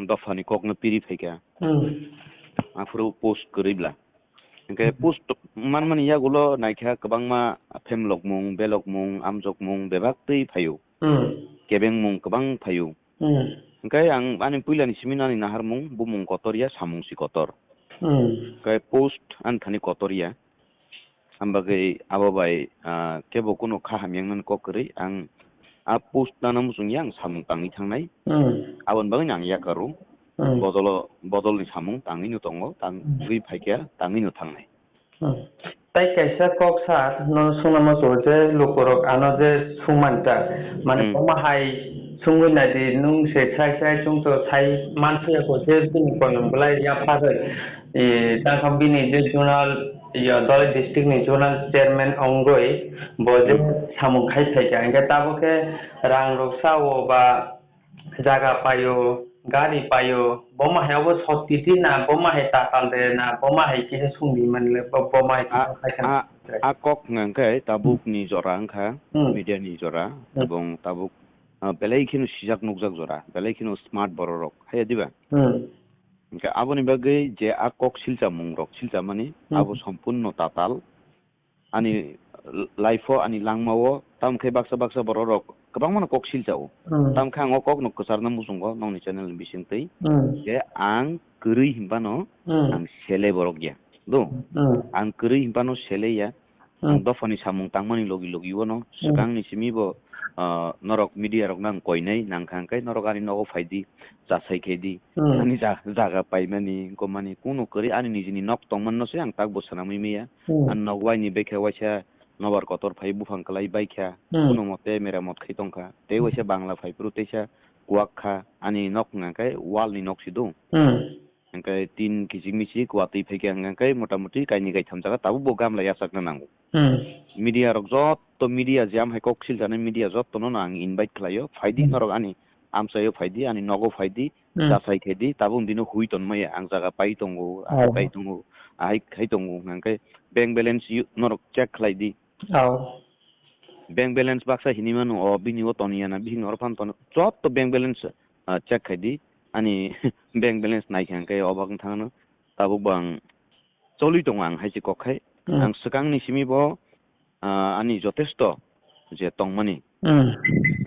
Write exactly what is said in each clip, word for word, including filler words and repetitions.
dophani kokno piri phaikha. Hmm. Aphuru post kwrwi bla. Hwnkhe Hmm. post manmani yagulo naikha kwbangma phem lokmung, belokmung, amjokmung bebak twi phaio. Hmm. Kebengmung kwbang phaio. Hmm. Hwnkhe ang ani puilani simi ani naharmung, bumung kotor ya, samung si kotor. Hmm. Hwnkhe post ani thani kotor ya. Ambagwi abo bai, ah, kebo kuno kha hamyang nani kok kwrwi ang a post nana muchung ya ang samung tangwi thangnai. Hmm. Aboni bagwi ang yakaro. Hmm. Bodolo, bodolni samung tangwi no tongo, tangwi Hmm. phaikha, tangwi no thangnai. Hmm. Tai kaisa kok sir, no sungna muchungo je lukurok ano je sungmanta, mane Hmm. omo hai sungwi naidi, nwng se sai sai chwngto sai mansuya ko je bini koyong belai yapharwi. E, tangkha bini je zonal, yo, Dhalai district ni zonal chairman ongoi, bo je Hmm. samung khai phaikha, hingke tabuk khe rang rok sao ba jaga paio, gari paio, bo ma hai obo sotiti na, bo ma hai tatal de na, bo ma hai kisa sungdi manle, bo, bo ma hai kisa A, khai khana. a, a kok hwnkha hwnkhe tabuk ni jora wngkha, Hmm. media ni jora, Hmm. ebong tabuk, ah, belai kheno sijak nukjak jora, belai kheno smart borok rok, hai diba? Hmm. Hwnkhe aboni bagwi je a kok silchamung rok silchamani, Hmm. abo sompunno tatal, ani life-o, ani langmao, tamo khe baksa baksa borok rok kwbangmano kok silchao. Hmm. Tamo khe ang o kokno kwcharna muchungo nokni channel ni bisingtwi. Hmm. Je ang kwrwi hinphano Hmm. ang sele borok ya. Do? Hmm. Ang kwrwi hinphano sele ya. Hmm. Ang dophani samung tangmani logi logi-o no Hmm. swkangni simi bo, ah, norok media rokno ang koinai nangkha, hwnkhe norok ani nogo phaidi, chasai khaidi. Hmm. Ani ja-, jaga paimani, wngkha mani, kunu kwrwi ani nijini nok tongmano se ang tak bo swnamwi maya. Hmm. Ang nok waini bekha waisa nobar kotor phai buphang kwlai baikha, Hmm. kuno mote meramot khai tongkha. Tei waisa Bangla phai phuru teisa kuwak kha, ani nok hwnka khe wall ni nok si do. Hmm. Hwnkhe tin kichik michik watwi phaikha hwnka khe mota moti kainwi kaitham jaga tabuk bo gamla yachakna nango. Hmm. Media rok jotto media jam hai kok siljanai media jottono no ang invite khlaio. Phaidi Hmm. norok ani amchaio phaidi, ani nogo phaidi, Hmm. Jasai khe di, tabuk dino hui ton maya, ang jaga pai tongo, ahai Oh. pai tongo, ahai khai tongo, hwnkhe bank balance yu-, norok check khlai di. Oh. Bank balance baksa hinwi mano, o bini o toniya na, bini oro phan tono, jotto bank balance, ah, check khai di, ani bank balance nai khe hwnkhe o bagwng thangno, tabuk bo ang choli tongo ang hai se kok khai. Hmm. Ang swkangni simi bo, ah, ani jotesto je tongmani, Hmm.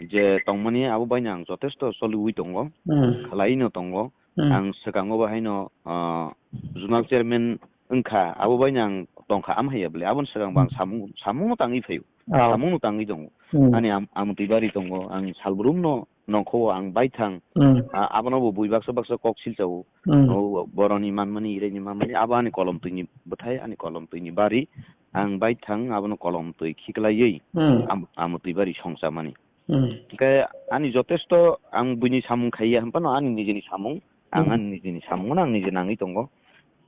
je tongmani abo baino ang jotesto choliwi tongo, Hmm. khlaino tongo. Hmm. Ang swkango bo haino, ah, zonal chairman wngkha, abo baino ang tongkha, am haiya bwle. Aboni swkang bo ang Hmm. samung, samungno tangwi phaio. Oh. Samungno tangwi tongo. Hmm. Ani am-, amtwi bari tongo, ang salbrumno nongkho ang baithang. Hmm. A-, abono bo bui baksa baksa kok silchao. Hmm. O boroni manmani, iraini manmani, abo ani kolom twini bwthai, ani kolom twini bari. Ang baithang abono kolom twi khiklaiwi Hmm. am-, amtwi bari songchamani. Hmm. Hwnkhe ani jotesto ang buini samung khaiya hwnphano ani nijini samung, ang Hmm. ani nijini samungno ang nije nangwi tongo.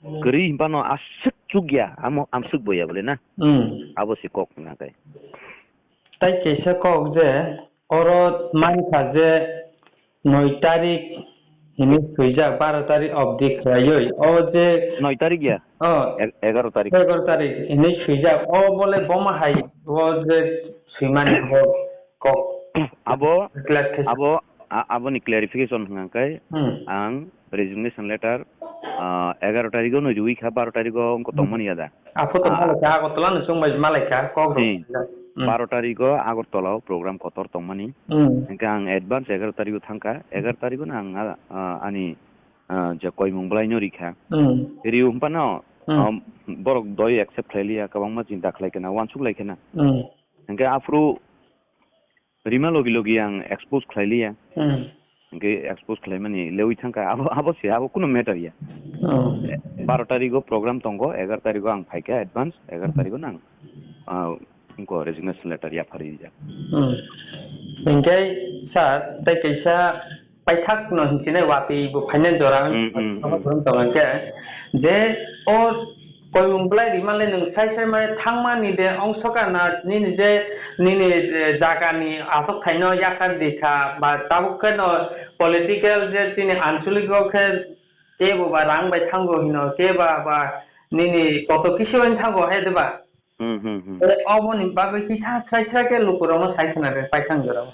Hmm. Kwrwi hwnphano aswk chukya, amo amswk boya bole na. Hmm. Abo se kok hwnka khe. Tai kaisa kok je oro mankha je noi tarik hinwi swijak, baro tarik obdi khlaiwi. O je noi tarik ya? Oh. Eg-, egaro tarik. Egaro tarik hinwi swijak. O bole boma hai o je swimani bo kok. Abo, Clarification. abo, a-, aboni clarification hwnka khe Hmm. ang resignation letter, ah, egaro tarigo no riwi kha, baro tarigo wngkha Hmm. tongmani ya da. Aphuru to Ah. Malaikha, Agartala no chwng bai malaikha, kok rok Hmm. swijak. Hmm. Baro tarigo Agartala o program kotor tongmani. Hmm. Hwnkhe ang advance egaro tarigo thangkha, egaro tarigo no ang, ah, ah, ani, ah, je koimung bwlai no rikha. Hmm. Riyo hwnphano, Hmm. um, borok doi accept khlai liya, kwbangma chinta khlai khna, uansuk lai khna. Hmm. Hwnkhe aphuru rima logi logi ang expose khlai liya. Hmm. Hwnkhe expose khlaimani lewi thangkha, abo, abo se, abo kuno matter ya. Oh. Baro tarigo program tongo, egaro tarigo ang phaikha advance, egaro tarigo nang, ah, wngkha resignation letter yapharwi rijak. Hmm. Hwnkhe sir, tei kaisa paithak no hinchinai watwi bo phainai jora Hmm, hmm, hmm. Tongo hwnkhe je o koimung bwlai rima le nwng sai sai mane thangmani de ongsoka na nini je nini, eh, jagani aswk thaino yakar di kha ba tabuk khe no political je chini ancholic o khe kebo ba rang bai thango hino keba ba nini koto kisi bai thango hai de ba? Hmm, hmm, hmm. Eh, oboni bagwi kisa srai srai khe lukurokno sai khna de paithak jorao.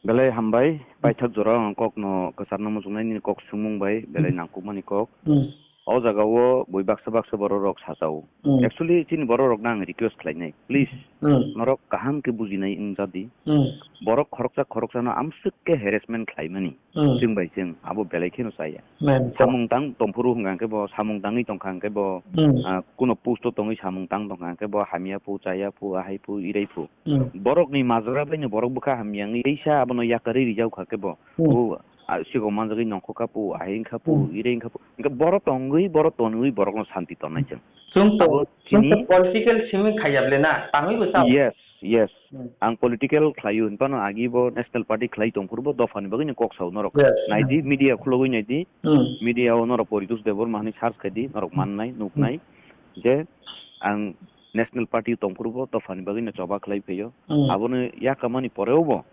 Belai hambai, paithak jora ang kokno kwcharno muchungnai nini kok swngmung bai, belai nangkukmani kok. Hmm. O jagao bui baksa baksa borok rok sajao. Hmm. Actually, chini borok rokno ang request khlainai, please, Hmm. norok kaham khe bujinai wngjadi. Hmm. Borok khoroksa khoroksano amswk khe harassment khlaimani. Hmm. Chwng bai chwng abo belai kheno chaya. Man, Samung tang tongphuru hwnkha hwnkhe bo, samung tangwi tongkha hwnkhe bo, Hmm. ah, kuno post o tongwi samung tang tongkha hwnkhe bo hamya phu, chaya phu, ahai phu, irai phu. Hmm. Borokni majra baino borok bwkha hamya wngwi teisa abono yakarwi rijak kha khe bo, Hmm. o, ah, sigo manjagwi nongkhor kha phu, ahai wngkha phu, Hmm. irai wngkha phu. Hwnkhe borok tongwi, borok tonwi borokno santi tonnai chwng. Chwng to, Abo chwng to chini political simi khaiya ble na, tangwi bo sao. Yes, yes. Hmm. Ang political khlaio hinphano agi bo National Party khlai tongphuru bo dophani bagwi ni kok sao norok. Yes. Naidi, media khulogwi naidi. Hmm. Media o norok Poritos Debbarma hinwi search khaidi, norok Hmm. mannai, Hmm. nuknai. Je ang National Party tongphuru bo dophani bagwi no choba khlai phaio. Hmm. Abono yakamani poreo bo,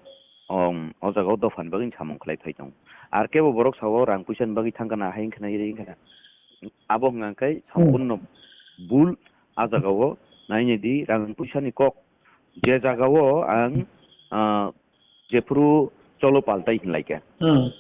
um, o jagao dophani bagwi samung khlai phai tongo. Ar kebo borok sao rang puisa ni bagwi thangkha na, hai wngkha na, iri wngkha na. Abo hwnkha khe Hmm. sampunno bul a jagao nainai di rang puisa ni kok. Je jagao ang, ah, jephuru cholo paltai hinlaikha. Hmm.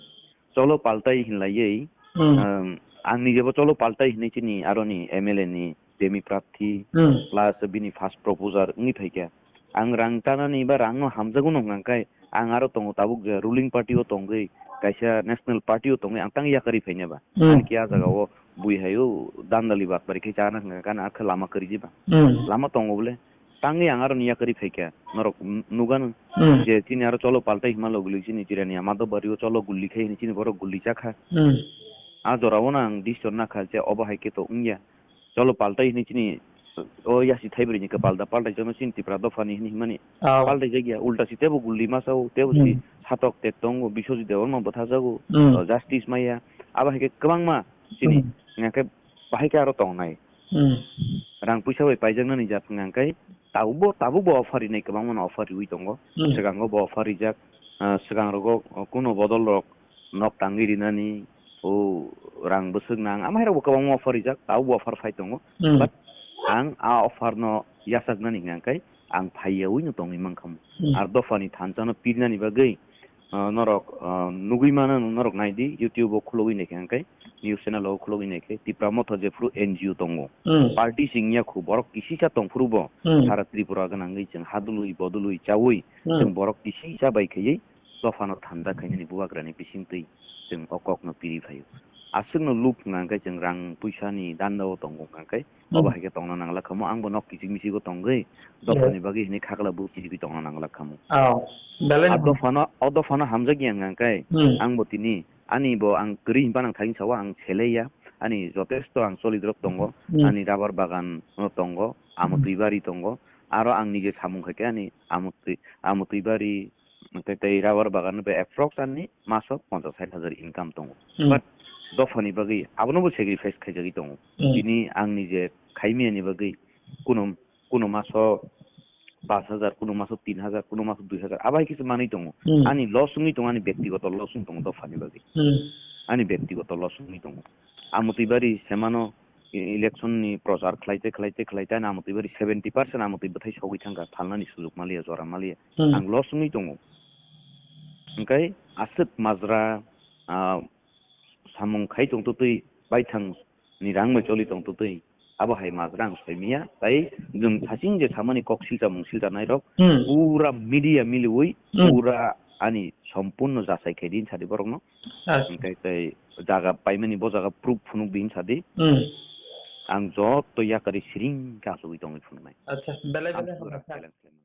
Cholo paltai hinlaiwi, Hmm. um, ang nijebo cholo paltai hinwi chini aroni M L A ni demi prarthi Hmm. plus bini first proposer wngwi phaikha. Ang rang tanani ba rangno hamjagwno hwnkha khe ang aro tongo tabuk je ruling party o tongwi kaisa National Party o tongwi ang tang yakarwi phainai ba. Hmm. Ani khe a jagao bui haio dandali bakbari khe chana hwnkha khe ani khe lama kwrwi diba. Hmm. Lama tongo bole. Tangwi ang aroni yakarwi phaikha, norok n-, nugano Hmm. je chini aro cholo paltai hima logilwi chini Jirania Madhobari o cholo gulli khai hini chini borok gulli chakha. Hmm. A jorao no ang decision nakha je obo hai khe to wngya. Cholo paltai hini chini o yasi thaibrwi ni kwpal da paltai jakno chini Tipra dophani hini himani Oh. paltai jakya, ulta si tebo gulli masao, tebo si Hmm. satok tek tongo, Biswajit Debbarma bwthajago, Hmm. o justice maya. Abo hai khe kwbangma chini Hmm. hingkha khe bahai khe aro tongnai. Hmm. Rang puisa bai paijaknani jat hwnkha khe tabukbo, tabukbo offer rinai kwbangmano offer riwi tongo. Hmm. Swkango bo offer rijak, ah, swkangrogo kuno bodol rok nok tangwi rinani, o rang bwswk nang, amairokbo kwbangma offer rijak, tabukbo offer phai tongo. Hmm. But ang a offer no yachaknani hwnkha khe ang phaiyawi no tongwi mankha. Hmm. Ar dophani thansa no pirnani bagwi, ah, norok, ah, nugwi mano, norok naidi, YouTube o khulogwi naikha hwnkhe, news channel o khulogwi naikhe, Tipra Motha jephuru N G O tongo. Hmm. Party sing ya khu, borok kisisa tongphuru bo, Hmm. sara Tripura gwnangwi chwng hadului, bodului, chaui, Hmm. chwng borok kisisa bai khaiwi dophano thansa khainani bubagrani bisingtwi chwng o kokno piri phaio. Aswkno luk hwnkha khe chwng rang puisani danda o tongo hwnkha khe, Hmm. Obo hai khe tongna nangla khamu, ang bo nok kichik michik o tongwi, Yes. dophani bagwi hinwi khakla bo kichigwi tongna nangla khamu. Oh, belai A no. dophano, o dophano hamjakya hwnkha khe, Hmm. ang bo tini, ani bo ang kwrwi hinphano ang thani sao, ang selaiya, ani jotesto ang cholidrop tongo, Hmm. ani rubber bagan no tongo, amo Hmm. twibari tongo, aro ang nije samung khaikhe ani amo twi-, amo twibari, tei, tei rubber bagan bai approx ani maso ponchas sait hajar income tongo. Hmm. But dophani bagwi abono bo sacrifice khaijagwi tongo. Hmm. Tini ang nije khaimiyani bagwi kuno, kuno maso pash hajar, kuno maso tin hajar, kuno maso dui hajar, abo hai khe se manwi tongo. Hmm. Ani loss wngwi tongo, ani bektigoto loss wngwi tongo dophani bagwi. Hmm. Ani bektigoto loss wngwi tongo. Amo twibari semano e-, election ni prochar khlaite, khlaite, khlaite, ani amo twibari seventy percent amo twi bwthai sogwi thangkha, phalnani sujuk maliya, jora maliya. Hmm. Ang loss wngwi tongo. Hwnkhe aswk majra, ah, samung khai tong twtwi, baithang ni rang bai choli tong twtwi, abo hai majra ang soi miya. Tai nwng saching je samani kok silcha mung silcha nairok, Hmm. pura media miliwi, Hmm. pura ani sompurno jachai khai din sadi borokno. Acha. Hwnkhe tei jaga paimani bo jaga proof phunuk di hinsa di. Hmm. Ang joto yakarwi siring khe achugwi tongwi phunuknai. Acha, belai Ang belai pura hamkha. Challenge khlaimani.